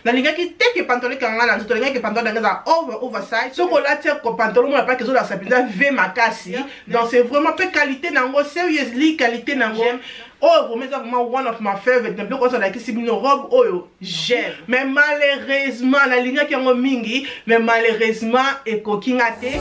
Nalingaki te ke pantalon ekanga nga na nzoto, nalingaki ke pantalon na nga ezala oversize. Soki olati pantalon mona pake ezolakisa mpenza V makasi. Donc c'est vraiment mpe qualité na yango, seriously qualité na yango oyo vraiment eza vraiment one of my favorite na biloko nyonso alakisi bino. Robe oyo j'aime, mais malheureusement nalingaki yango mingi, mais malheureusement ekoki nga te.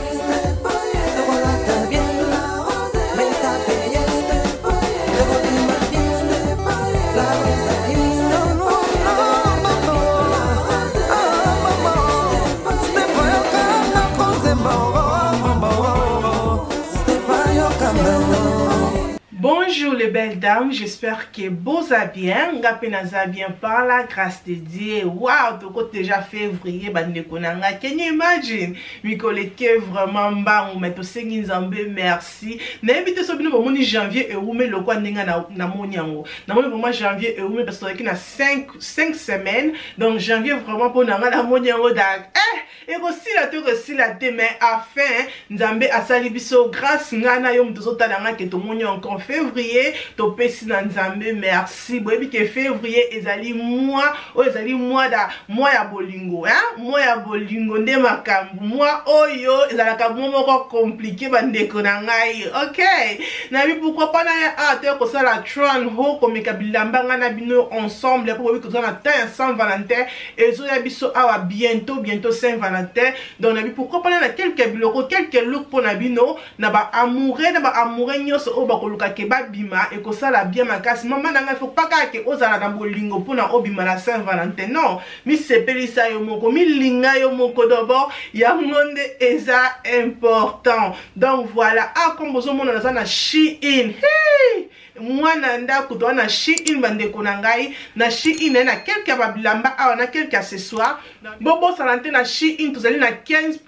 Bonjour les belles dames, j'espère que boza bien. Nga pe naza bien par la grâce de Dieu. Wow, toko déjà février bandeko na nga. Can you imagine? Mikolo eke vraiment mbangu, mais tosengi Nzambe merci. Nayebi te so bino bomoni janvier ewume lokwa ndenge namoni yango. Namoni vraiment janvier ewume parce que tozalaki na 5 semaines. Donc janvier vraiment mpo na nga namoni yango dak ekosila te, ekosila te, mais afin Nzambe asali biso grâce, ngai na yo moto ozotala nga, ke tomoni encore février, topesi na Nzambe merci. Boyebi ke février ezali mois oyo ezali mois da mois ya bolingo, hein? Mois ya bolingo nde makambo. Mois oyo ezalaka mois moko compliqué, bandeko na ngai. Ok, nayebi pourquoi pas na ya a toya kosala try-on haul, komeka bilamba ngai na bino ensemble, po boyebi toza na temps ya Saint Valentin ezoya biso awa bientôt, bientôt Saint Valentin. Donc nayebi pourquoi pas na quelques biloko, quelques look mpo na bino, na baamoureux, na baamoureux nyonso oyo bakoluka ke babima, ekosala bien makasi. Mama na ngai, faut pas kaka ke ozala na bolingo mpona obima na Saint Valentin. Non, misepelisa yo moko, milinga yo moko d'abord, yango nde eza important. Donc voilà, ah, comme bozomona, naza na Shein. Hey! Mwana ndako, toza na Shein, bandeko na ngai. Na Shein naye na quelque ya babilamba awa na quelque accessoire. Bobosana te, na Shein tozali na 15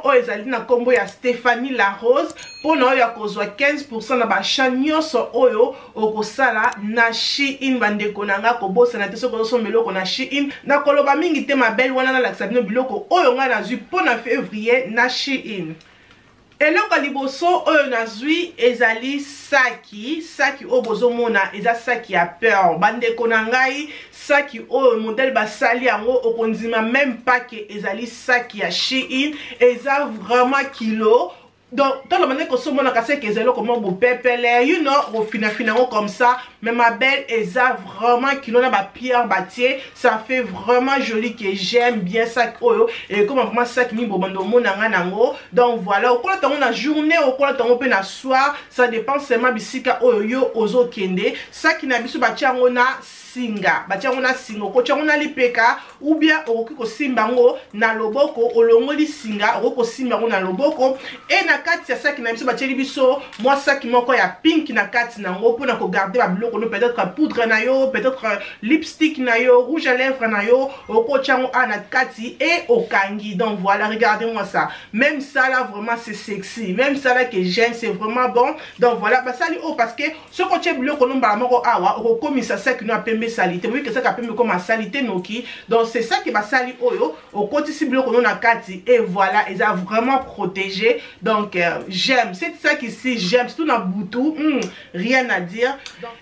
oyo ezali na nkombo ya Stéphanie La Rose, mpona oyo ya kozwa 15 na baachat nyonso oyo okosala na Shein. Bandeko na ngai, kobosana te soki ozosomba eloko na Shein. Nakoloba mingi te, mabele wana nalakisa bino biloko oyo ngai nazwi mpona février na Shein. Eloko ya liboso oyo nazwi ezali saki. Saki oyo bozomona eza saki ya perle, bandeko na ngai. Saki oyo, modèle basali yango, okondima même pas ke ezali saki ya Shein. Eza vraiment kilo. Donc ntango bandeki kosomonaka seke ezali eloko moko bopepele, kofinafina yango comme ça, mais ma belle, eza vraiment kilo na bapierre batie, ça fait vraiment joli que j'aime bien. Sac oyo ekoma vraiment sac mingi bobanda omona nga nango. Donc voilà, okolata yango na journée, okolata yango mpe na soir, ça dépend seulement bisika oyo yo ozokende. Saki na biso batia yango na singa, batia yango na singa, okotia yango na lipeka ou bien okoki kosimba yango na loboko. Olongoli singa, okoki kosimba yango na loboko. E na kati ya saki na biso batieli biso mwa saki moko ya pink na kati na yango mpona kogarder babiloko no, peut-être poudre na yo, peut-être lipstick na yo, rouge à lèvre na yo, okotia yango a na kati e okangi. Donc voilà, regardez-moi ça, même ça là, vraiment c'est sexy, même ça là que j'aime, c'est vraiment bon. Donc voilà, basali oyo parce que soki otie biloko no mbala moko awa, okokomisa saki no ya pembe sali te. Boyebi ke saki ya pembe ekoma sali te noki. Donc c'est ça ke basali oyo, okotisi biloko no na kati et voilà, eza vraiment protégé. Donc j'aime cette sac ici, j'aime surtout na butu, rien à dire.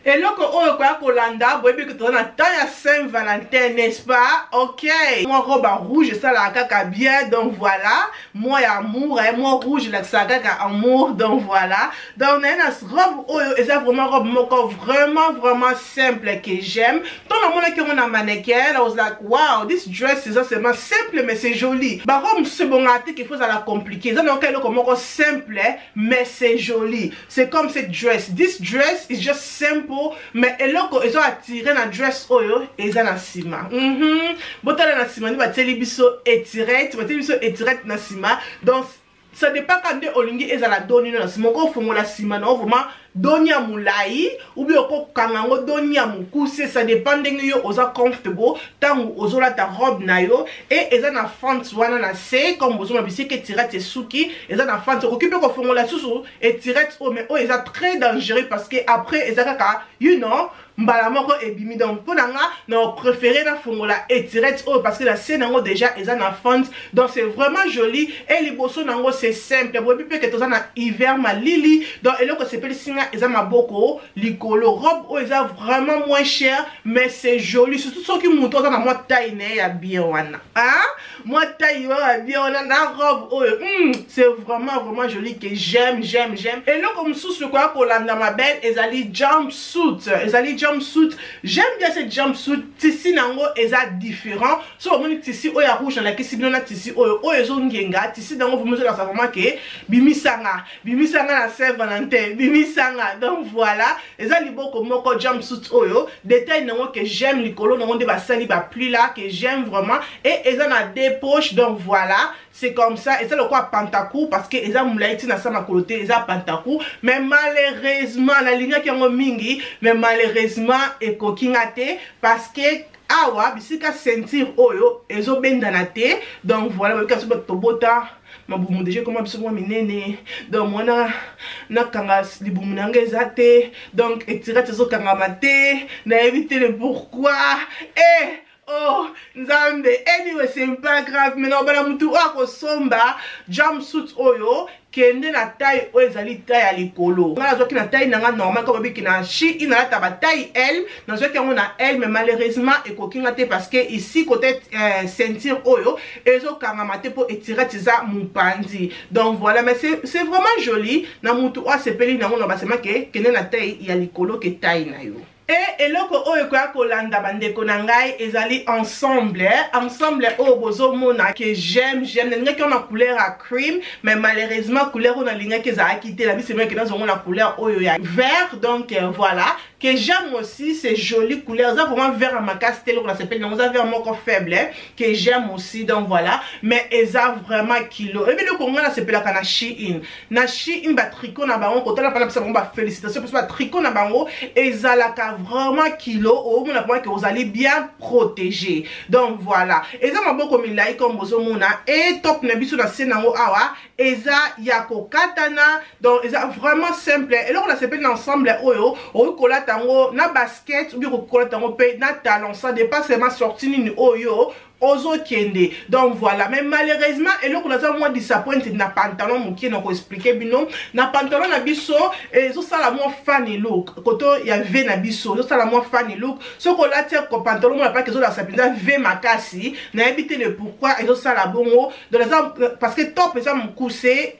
Eloko oyo koya kolanda, boyebi ke toza na temps ya Saint Valentin, n'est-ce pas? Ok, mwa robe ya rouge esalaka kaka bien. Donc voilà, mwa ya amour, mwa rouge elakisaka kaka amour. Donc voilà, donc naye na robe oyo, eza vraiment robe moko vraiment vraiment simple que j'aime. Ntango namonaki yango na mannequin, I was like, "Wow, this dress eza seulement simple mais c'est joli." Barobe mosusu ebongaka te qu'il faut ezala compliqué, eza nayoka eloko moko simple mais c'est joli. C'est comme cette dress, this dress is just simple, mais eloko ezo attire na dress oyo eza na nsima. Botala na nsima nde batieli biso etirette, batieli biso etirette na nsima. Donc ça dépend ka nde olingi ezala doni no na nsima. Okofongola nsima na yo vraiment doni ya molai ou bien okokanga yango doni ya mokuse, ça dépend ndenge yo oza comfortable ntango ozolata robe na yo. E eza na fente wana na se, comme bozomona bisika etirette esuki, eza na fente. Okoki mpe kofongola lisusu etirette oyo, mais oyo eza très dangereux parce que après eza kaka mbala moko ebimi. Donc mpo na nga, na préféré nafongola etirette oyo parce que na se nango déjà eza na fente. Donc c'est vraiment joli. E liboso nango c'est simple. Boyebi mpe ke toza na hiver, malili, donc eloko esepelisi. nga eza maboko likolo. Robe oyo eza vraiment moins cher, mais c'est joli, surtout soki moto aza na mwa taille na ye ya bien wana, hein? Mwa taille oyo ya bien wana na robe oyo, c'est vraiment vraiment joli, que j'aime, j'aime, j'aime. Eloko mosusu ekoya kolanda, ma belle, ezali jumpsuit. Ezali jumpsuit, j'aime bien cette jumpsuit. Tissu nango eza différent. So omoni tissu oyo ya rouge nalakisi bino na tissu oyo, oyo ezongenga. Tissu nango vraiment ezolakisa vraiment ke bimisanga, bimisanga na Saint Valentin, bimisanga. Donc voilà, eza liboko moko. Jumpsuit oyo, détail nango que j'aime, likolo nango nde basali baplis là, que j'aime vraiment, et eza na deux poches. Donc voilà, c'est comme ça. Eza lokola pantacourt, parce que eza molai ntina sa makolo te, eza pantacourt. Mais malheureusement, nalingaki yango mingi, mais malheureusement ekoki nga te, parce que awa bisika ceinture oyo ezobendana te. Donc voilà, babika biso bato tobota mabumu déjà ekoma biso mwa minene, donc mwana nakanga libumu na nga eza te, donc etirette ezokangama te. Nayebi te le pourquoi. Eh oh Nzambe! Anyway, c'est pas grave. Mais na mutu oyo akosomba jumpsuit oyo, kende na taille oyo ezali taille ya likolo. Nga nazwaki na taille na nga normal, kaka babiki na Shein nalata bataille L, nazwaki yango na L, mais malheureusement ekoki nga te, parce que ici côté ceinture oyo ezokangama te, mpo etirette eza mopanzi. Donc voilà, mais c'est vraiment joli. Na mutu oyo asepeli nango, na basema ke kende na taille ya likolo ke taille na yo. E eloko oyo ekoya kolanda, bandeko na ngai, ezali ensemble. Ensemble oyo bozomona, que j'aime, j'aime. Nalingaki wana couleur ya cream, mais malheureusement couleur oyo nalingaki ezalaki te. Na biso emeki nazongo na couleur oyo ya vert. Donc voilà, que j'aime aussi, c'est joli couleur. Eza vraiment vert ya makasi te. Eloko nasepeli nango, eza vert moko faible, que j'aime aussi. Donc voilà, mais eza vraiment kilo. Ebi eloko ngai nasepelaka na Shein, na Shein batricot na bango, kotala mpana bisa bango bafélicitation, parce batricot na bango ezalaka vraiment kilo. Omona vraiment ke ozali bien protégé. Donc voilà, eza maboko milai comme bozomona, e top na biso na se nango awa eza ya kokatana. Donc eza vraiment simple. Eloko nasepeli na ensemble oyo, okoki kolata yango na basket ou bien okoki kolata yango mpe na talon, ça dépend seulement sortie nini oyo ozokende. Donc voilà, mais malheureusement eloko naza mwa disappointed na pantalon mokie, na koexpliquer bino. Na pantalon na biso ezosala mwa funny look, koto ya V na biso ezosala mwa funny look. Soki olati pantalon, mona pake ezolakisa mpenza V makasi. Nayebi te le pourquoi ezosala bongo. Donc eza parce que top eza mokuse.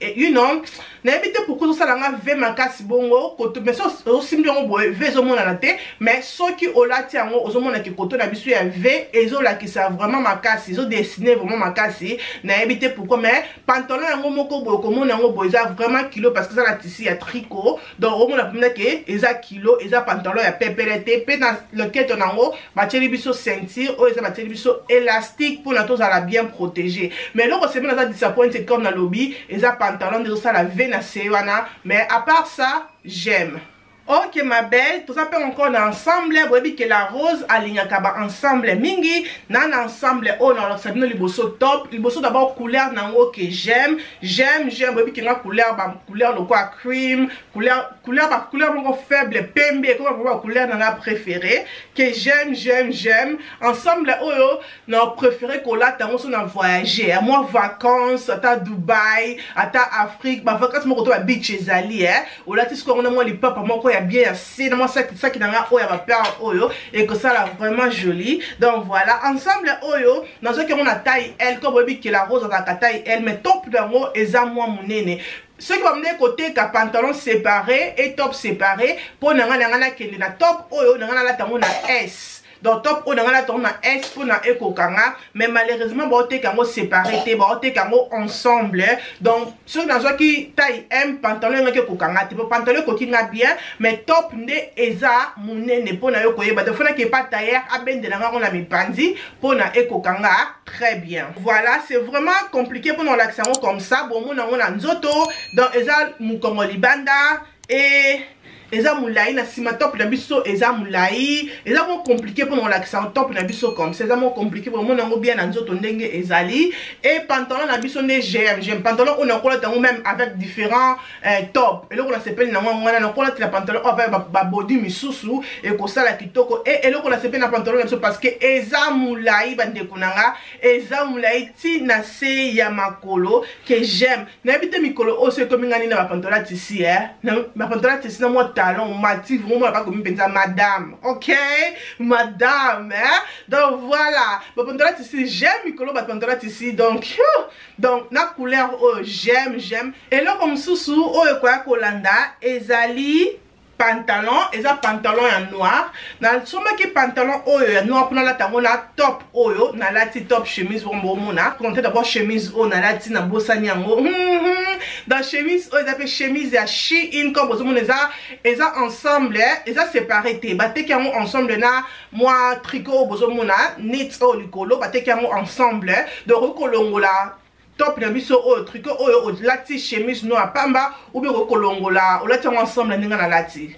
Nayebi te pourquoi ezosala nga V makasi bongo koto. Mais so osimbi yango boye, V ezomonana te, mais soki olati yango, ozomonaki koto na biso ya V ezolakisa vraiment makasi, ezodessiner vraiment makasi. Nayebi te pourquoi, mais pantalon yango moko boye, komona yango boye, eza vraiment kilo, parce que eza na tissu ya tricot. Donc omona mpenza ke eza kilo, eza pantalon ya pepele te. Mpe na loketo nango batieli biso ceinture oyo eza, batieli biso élastique mpona tozala bien protégé. Mais eloko seme naza disappointed, comme nalobi, eza pantalon nde ezosala V na se wana. Mais à part ça, j'aime. Ok, ma belle, toza mpe encore na ensemble. Boyebi ke La Rose alingaka ba ensemble mingi. Na ensemble oyo nalakisa bino liboso, top liboso d'abord couleur nango, que j'aime, j'aime, j'aime. Boyebi ke nga couleur, ba couleur lokola cream, couleur, ba couleur moko faible, pembe, ekoma vraiment ba couleur na nga préféré, que j'aime, j'aime, j'aime. Ensemble oyo na préféré kolata yango so na voyager mwa vacances, ata Dubai, ata Afrique, bavacances moko to babeach ezali, olati sikoyo yango na mwa lipapa moko ya bien ya se, na mwa saki na nga oyo ya baperle oyo, ekosala vraiment joli. Donc voilà, ensemble oyo nazwaki yango na taille L. Comme boyebi ke La Rose azalaka taille L, mais top yango eza mwa monene. Soki bamindeki koteka pantalon séparé et top séparé, mpo na ngai nakende na top oyo na ngai nalata yango na S. Donc top oyo na ngai nalata yango na S mpona ekokanga, mais malheureusement baoteka yango séparé te, baoteka yango ensemble. Donc soki nazwaki taille M, pantalon engaki ekokanga te, po pantalon ekoki nga bien, mais top nde eza monene. Mpona yo koyeba te, fonaki epa tailleur abendela ngango na mipanzi mpona ekokanga très bien. Voilà, c'est vraiment compliqué mpona olakisa yango comme ça. Bomona yango na nzoto, donc eza mokongo libanda e eza molai na nsima. Top na biso eza molai, eza mwa compliqué mpona kolakisa top na biso comme ça, eza mwa compliqué. Bomona yango bien na nzoto ndenge ezali. E pantalon na biso nde j'aime, j'aime pantalon oyo. Nakolata yango même avec différents top. Eloko nasepeli nango yango wana, nakolatela pantalon oyo avec babody misusu, ekosala kitoko. E eloko nasepeli na pantalon na biso, parce que eza molai, bandeko na nga, eza molai ti na se ya makolo, que j'aime. Nayebi te mikolo oyo so ekomi nga nini na bapantalon ya tissu, bapantalon ya tissu na mwa. talon, omati vraiment, omona bakomi mpenza madame. Ok, madame, hein? Donc voilà, bapantalon tissu, j'aime mikolo bapantalon tissu. Donc donc na couleur oyo, j'aime, j'aime. Eloko mosusu oyo ekoya kolanda ezali pantalon. Eza pantalon ya noir. Nasombaki pantalon oyo ya noir mpona alata yango na top oyo nalati, top chemise. Bongo bomona compte d'abord chemise oyo nalati, nabosani yango. Dans chemise oyo eza mpe chemise ya Shein. Comme bozomona, eza ensemble, eza séparé te. Bateki yango ensemble na mwa tricot oyo bozomona, knit oyo likolo. Bateki yango ensemble. Donc okoki kolongola top na biso oyo, tricot oyo, olati chemise noir pamba, ou bien okoki kolongola, olati yango ensemble ndenge nalati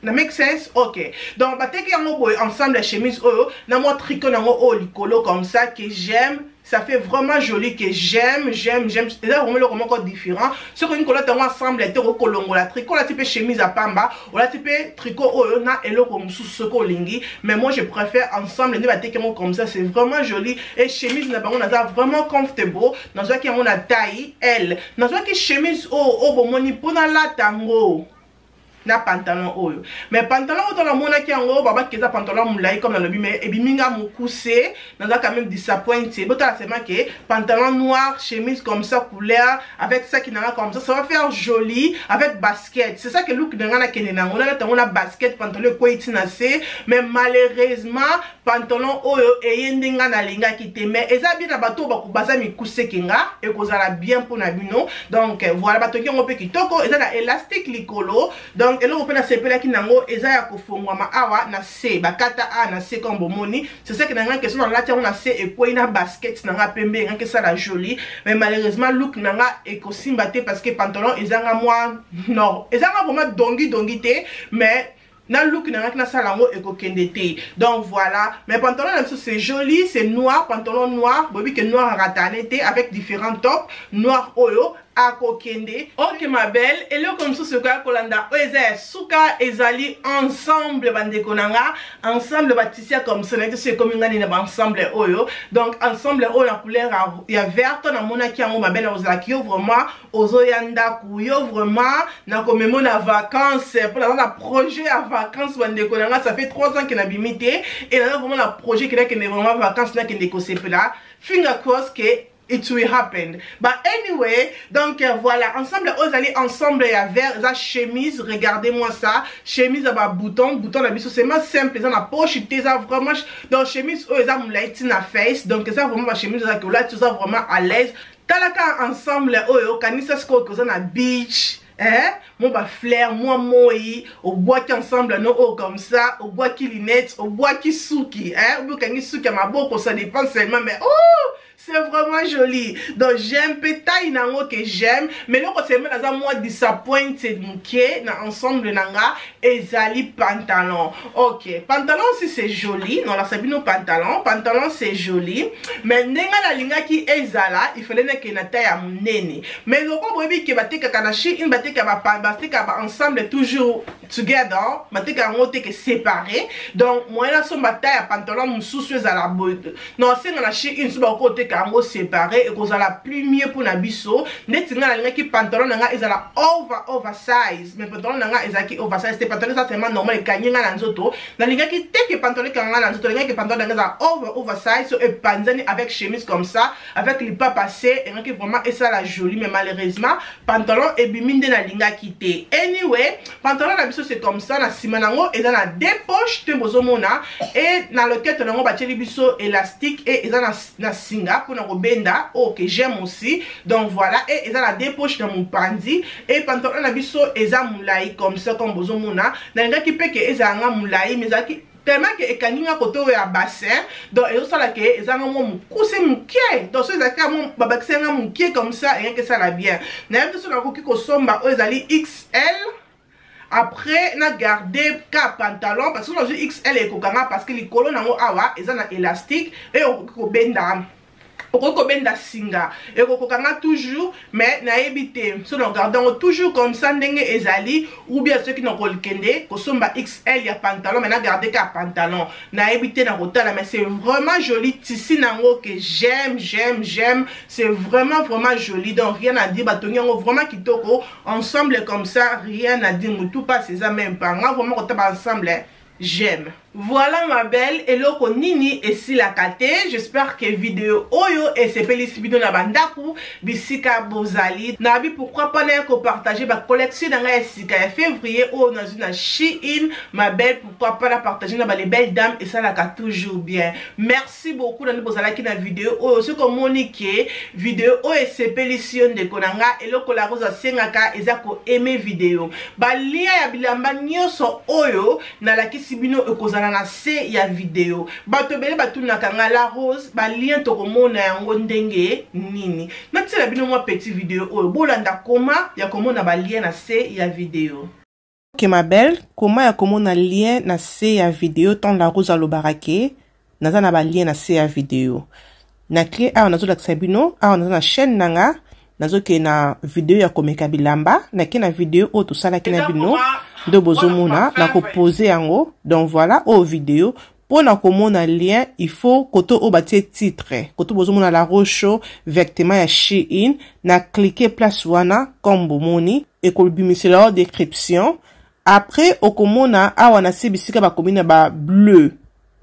na. Make sense? Ok, donc bateki yango boye ensemble ya chemise oyo na mwa tricot nango oyo likolo, comme ça, que j'aime. Ça fait vraiment joli, que j'aime, j'aime, j'aime. Eza vraiment eloko moko différent. Soki olingi kolata yango ensemble te, okoki kolongola tricot, olati mpe chemise ya pamba, olati mpe tricot oyo na eloko mosusu soki olingi. Mais moi, je préfère ensemble nde bateki yango comme ça. C'est vraiment joli. Et chemise na bango, naza vraiment comfortable. Nazwaki yango na taille L. Nazwaki chemise oyo oyo bomoni mpo nalata yango na pantalon oyo. Mais pantalon oyo, namonaki yango, babaki eza pantalon molai comme nalobi, mais ebimi nga mokuse. Naza quand même disappointé. Botala seulement ke pantalon noir, chemise comme ça, couleur, avec saki nanga comme ça, ça va faire joli avec basket. C'est ça que look nanga nakende nango, nalata yango na basket, pantalon ekwei ti na se. Mais malheureusement, pantalon oyo eye ndenge nalingaki te. Mais eza bien na bato oyo baza mikuse nga, ekozala bien mpona bino. Donc voilà, batongi yango mpe kitoko, eza na élastique likolo. Donc eloko mpe nasepelaki nango, eza ya kofongwama awa na se, bakata awa na se comme bomoni. C'est ça que nanga question, nalati yango na se, ekwei na basket nanga pembe, engaki esala joli. Mais malheureusement, look nanga ekosimba te parce que pantalon ezanga mwa non, ezanga vraiment dongi dongi te. Mais na look na ngaki nasala yango, ekokende te. Donc voilà, mais pantalon na biso, c'est joli, c'est noir. Pantalon noir, boyebi ke noir aratane te avec différents tops noir oyo akokende. Ok, ma belle, eloko mosusu ekoya kolanda oyo eza ya suka ezali ensemble. Bandeko na nga, ensemble batissu ya comme ça, nayebi so ekomi ngani na baensemble oyo. Donc ensemble oyo na couleur ya verte, namonaki yango mabe na ozalaki yo vraiment ozoya ndako, yo vraiment nakomemo na vacance, mpo naza na projet ya vacance. Bandeko na nga, ça fait 3 ans ke nabimi te et naza vraiment na projet ke nakende vraiment vacance, nakende kosepela. Finger cross ke it will happen. But anyway, donc voilà, ensemble ozali ensemble ya vert, eza chemise. Regardez-moi ça, chemise ya ba bouton, bouton na biso, c'est ma simple, eza na poche te, eza vraiment. Donc chemise oyo eza molai ti na face. Donc eza vraiment ba chemise ezalaki olati, oza vraiment à l'aise. Talaka ensemble oyo, kanisa sikoyo oza na beach, eh? Mwa bafleur, mwa moi, obwaki ensemble no oyo comme ça, obwaki lunette, obwaki suki, eh? Obi okangi suki ya maboko, ça dépend seulement. Mais oh, c'est vraiment joli. Donc j'aime mpe taille nango que j'aime. Mais eloko seulement naza mwa disappointed moke na ensemble na nga ezali pantalon. Ok, pantalon aussi, c'est joli. Non, nalakisa bino pantalon. Pantalon, c'est joli, mais ndenge nalingaki ezala, il fallait nakende na taille ya monene. Mais loko boyebi ke batekaka na Shein, batekaka ba ensemble toujours together, batekaka yango te ke séparé. Donc moyen nasomba taille ya pantalon mosusu ezala boye, non, asenga na Shein so bakoki koteka yango séparé, ekozala plus mieux mpona biso. Neti ngai nalingaki pantalon na ngai ezala oversize, mais pantalon na ngai ezalaki oversize te. Pantalon eza seulement normal, ekangi ngai na nzoto. Nalingaki te ke pantalon ekanga ngai na nzoto, nalingaki pantalon na ngai ezala oversize, so epanzani avec chemise comme ça, avec lipapa se, engaki vraiment esala joli. Mais malheureusement, pantalon ebimi nde nalingaki te. Anyway, pantalon na biso, c'est comme ça. Na nsima nango eza na deux poches te, bozomona. E na loketo nango batieli biso élastique e eza na singa mpona kobenda, oyo que j'aime aussi. Donc voilà, e eza na deux poches na mopanzi. E pantalon na biso eza molai comme ça, comme bozomona. Nalingaki mpe ke ezalanga molai, mais ezalaki tellement ke ekangi nga kote oyo ya bassin. Donc ezosala ke ezanga mwa mokuse moke. Donc so ezalaki mwa babakisi yanga moke comme ça, eyaki esala bien. Nayebi te so nakoki kosomba oyo ezali XL, après na garde ka pantalon, parce que nazwi XL ekokanga, parce que likolo nango awa eza na élastique e okoki kobenda. Okoki kobenda singa, ekokoka nga toujours, mais nayebi te so na garde yango toujours comme ça ndenge ezali, ou bien soki nakokende kosomba XL ya pantalon, mais na garde ka pantalon, nayebi te, na kotala. Mais c'est vraiment joli, tissu nango que j'aime, j'aime, j'aime. C'est vraiment vraiment joli, donc rien à dire. Batongi yango vraiment kitoko, ensemble comme ça, rien à dire. Mutu passe, eza même pas nga vraiment kotaba ensemble, j'aime. Voilà ma belle, eloko nini esilaka te. J'espère que vidéo oyo esepelisi bino na bandako bisika bozali. Nabi pourquoi pas naya kopartage bacollection na ngai ya sika ya février oyo nazwi na Shein, ma belle. Pourquoi pas na partage na bale belle dame, esalaka toujours bien. Merci beaucoup na nde bozalaki na vidéo oyo. Soki omoni ke vidéo oyo esepelisi yo, ndeko na nga, eloko La Rose asengaka eza koaime vidéo. Balien ya bilamba nyonso oyo nalakisi bino ekozala na se ya video. Bato ebele batunaka nga: "La Rose, balien tokomona yango ndenge nini?" Natiela bino mwa petit video oyo, bolanda koma ya komona balien na se ya video. Ok ma belle, koma ya komona lien na se ya video. Ntango La Rose alobaka ke naza na balien na se ya video, na clé awa nazolakisa bino. Awa naza na chaîne na nga, nazokende na video ya komeka bilamba. Nake na video oyo tosalaki na bino nde bozomona, nakopose yango. Donc voilà, oyo video. Mpo na komona lien, il faut koto oyo batie titre, koto bozomona La Rose Show, vêtement ya Shein. Na clique place wana, comme bomoni, ekobimisela yo description. Après okomona awa na se bisika bakomi na ba bleu,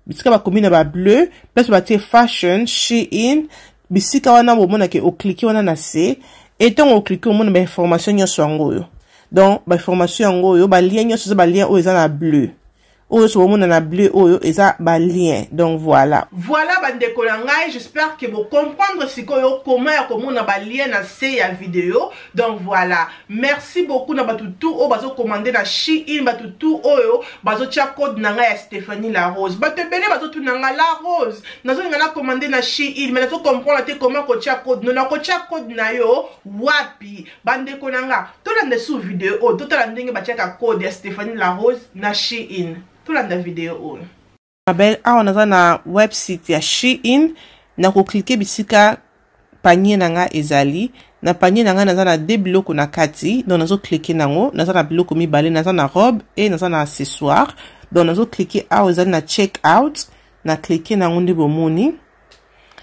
bisika bakomi na ba bleu, place batie fashion Shein. Bisika wana bomonake, oclique wana na se. Etango oclique, omona bainformation nyonso yango oyo. Donc bainformation yango oyo, balien nyonso eza balien oyo eza na bleu, oyo nyonso bomona na bleu oyo eza balien. Donc voilà. Voilà bandeko na ngai, j'espère que bocomprendre sikoyo koma ya komona balien na se ya video. Donc voilà, merci beaucoup na bato tu oyo bazocommande na Shein, bato tu oyo bazotia code na ngai ya Stéphanie La Rose. Bato ebele bazotuna nga: "La Rose, nazolinga na commande na Shein, mais nazocomprendre te comment kotia code." No, nakotia code na yo wapi? Bandeko na nga, tolanda su video oyo, totala ndenge batiaka code ya Stéphanie La Rose na Shein. Tolanda video oyo. Mabel, awa naza na website ya Shein. Nakoclique bisika panier na nga ezali. Na panier na ngai naza na de biloko na kati, donc nazoclique nango. Naza na biloko mibale, naza na robe e naza na accessoire. Donc nazoclique awa ezali na check out, na clique nango nde bomoni.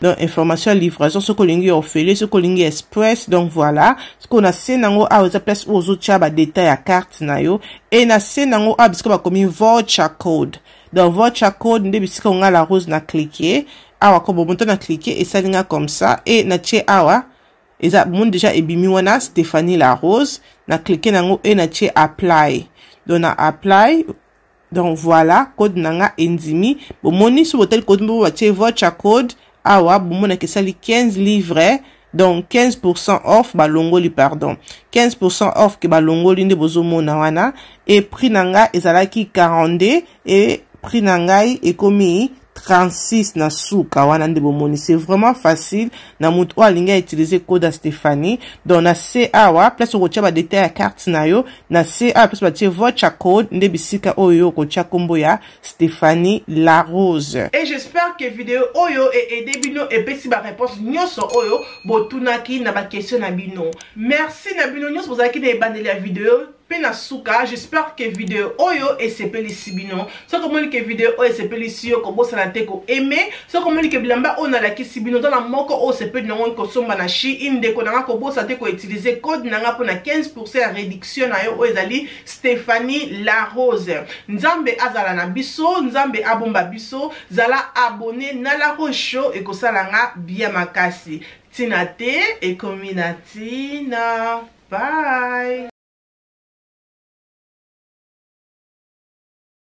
Donc information ya livraison, soki olingi ofele, soki olingi express. Donc voilà, soki na se nango awa eza place oyo ozotia badetail ya carte na yo. E na se nango awa bisika bakomi voucher code. Donc voucher code nde bisika onga La Rose na clique awa. Ko bomoto na clique, esali nga comme ça e natie awa, eza bomoni déjà ebimi wana Stéphanie La Rose. Na clique nango e natie apply. Donc na apply, donc voilà, code na nga endimi. Bomoni, so botali code mpo batie voucher code awa, bomonaka esali 15 livres, donc 15% off balongoli, pardon, 15% off ke balongoli nde bozomona wana. E prix na nga ezalaki 42, e prix na ngai ekomi 36 na suka wana nde bomoni. C'est vraiment facile na moto oyo alingi autiliser code ya Stéphanie. Donc na se awa, place okotia badetail ya carte na yo, na se awa place batie voucher code nde bisika oyo okotia nkombo ya Stéphanie La Rose. Et j'espère que vidéo oyo eaide bino, epesi baréponse nyonso oyo botunaki na baquestion na bino. Merci na bino nyonso bozalaki na ebandeli ya video mpe na suka. J'espère que video oyo esepelisi bino. Soki omoni ke video oyo esepelisi yo, kobosana te koaime. Soki omoni ke bilamba oyo nalakisi bino oza na moko oyo osepeli nango kosomba na Shein, ndeko na nga, kobosana te koutiliser code na nga mpona 15% ya réduction na yo oyo ezali Stéphanie La Rose. Nzambe azala na biso, Nzambe abomba biso. Zala abonné na La Rose Show, ekosala nga bien makasi. Ntina te ekomi na ntina. Bye.